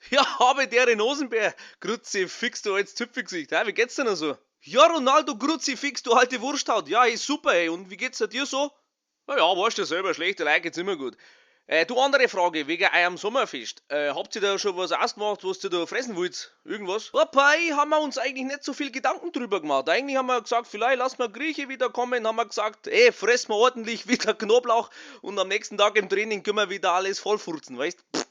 Ja, habe dere Nosenbär. Kruzifix, du altes Züpfelgesicht. Hä, wie geht's denn so? Ja, Ronaldo, Kruzifix, du alte Wursthaut. Ja, ey, super, ey. Und wie geht's dir so? Na ja, weißt du selber, schlechte Leute geht's immer gut. Du, andere Frage, wegen eurem Sommerfest. Habt ihr da schon was ausgemacht, was ihr da fressen wollt? Irgendwas? Wobei, haben wir uns eigentlich nicht so viel Gedanken drüber gemacht. Eigentlich haben wir gesagt, vielleicht lassen wir Grieche wieder kommen, haben wir gesagt, ey, fressen wir ordentlich wieder Knoblauch und am nächsten Tag im Training können wir wieder alles vollfurzen, weißt? Pff.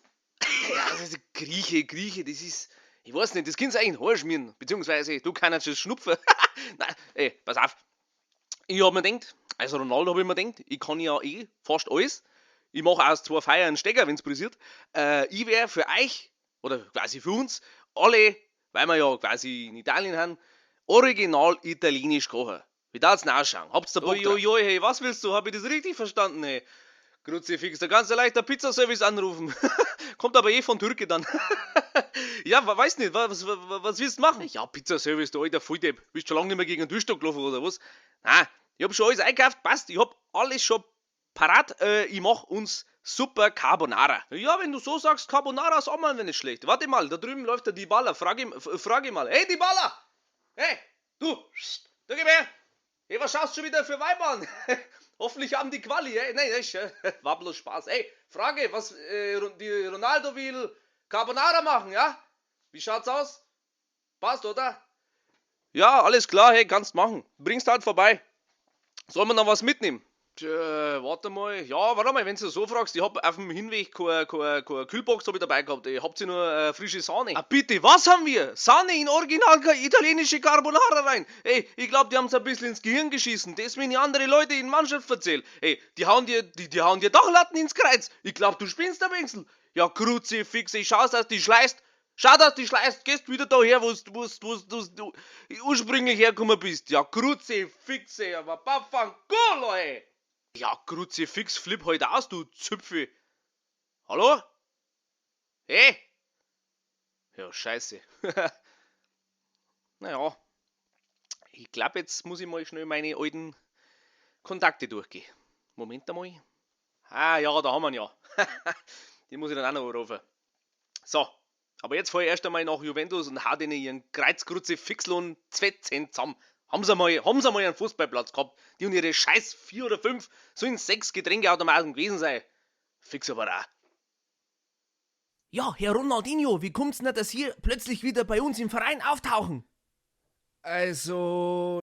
Ja, das ist Grieche, Grieche, das ist, ich weiß nicht, das kannst du eigentlich Haar schmieren, beziehungsweise du kannst es schnupfen. Nein, ey, pass auf. Ich hab mir gedacht, also Ronaldo hab ich mir gedacht, ich kann ja eh fast alles. Ich mach aus zwei Feiern einen Stecker, wenn's pressiert. Ich wär für euch, oder quasi für uns, alle, weil wir ja quasi in Italien haben, original italienisch kochen. Wie darf's denn ausschauen? Habt's da Bock drauf? Uiuiui, hey, was willst du? Hab ich das richtig verstanden, hey? Kruzifix, da kannst du leicht der Pizzaservice anrufen. Kommt aber eh von Türke dann. Ja, weiß nicht, was willst du machen? Ja, Pizzaservice, du alter Volldepp. Bist schon lange nicht mehr gegen den Tischstock gelaufen oder was? Nein, ich hab schon alles eingekauft, passt, ich hab alles schon parat. Ich mach uns super Carbonara. Ja, wenn du so sagst, Carbonara ist auch mal nicht schlecht. Warte mal, da drüben läuft der Dybala. Frag ihn mal. Hey, Dybala! Hey, du! Da geh her! Hey, was schaust du schon wieder für Weiber an? Hoffentlich haben die Quali, ey. Nein, das war bloß Spaß. Ey, Frage, was die Ronaldo will Carbonara machen, ja? Wie schaut's aus? Passt, oder? Ja, alles klar, hey, kannst machen. Bringst halt vorbei. Sollen wir noch was mitnehmen? Tja, warte mal. Ja, warte mal, wenn du so fragst, ich hab auf dem Hinweg keine Kühlbox hab ich dabei gehabt. Ich habt ihr nur frische Sahne. Ah, bitte, was haben wir? Sahne in original italienische Carbonara rein. Ey, ich glaub, die haben's ein bisschen ins Gehirn geschissen. Das, wenn ich andere Leute in Mannschaft erzähl. Ey, die hauen dir Dachlatten ins Kreuz. Ich glaub, du spinnst ein bisschen. Ja, Kruzifix, ich schau, dass die schleißt. Schau, dass die schleißt, gehst wieder daher, wo's du ursprünglich hergekommen bist. Ja, Kruzifixe, aber Baffanculo, ey. Ja, Kruzifix, flipp halt aus, du Züpfe. Hallo? Hey? Ja, scheiße. Naja, ich glaub, jetzt muss ich mal schnell meine alten Kontakte durchgehen. Moment einmal. Ah ja, da haben wir ihn ja. Die muss ich dann auch noch anrufen. So, aber jetzt fahr ich erst einmal nach Juventus und hau denen ihren Kreuzkruzifixlohn 2 Cent zusammen. Haben sie mal einen Fußballplatz gehabt, die und ihre scheiß 4 oder 5 sollen 6 Getränkeautomaten gewesen sein. Fix aber auch. Ja, Herr Ronaldinho, wie kommt's denn, dass Sie plötzlich wieder bei uns im Verein auftauchen? Also,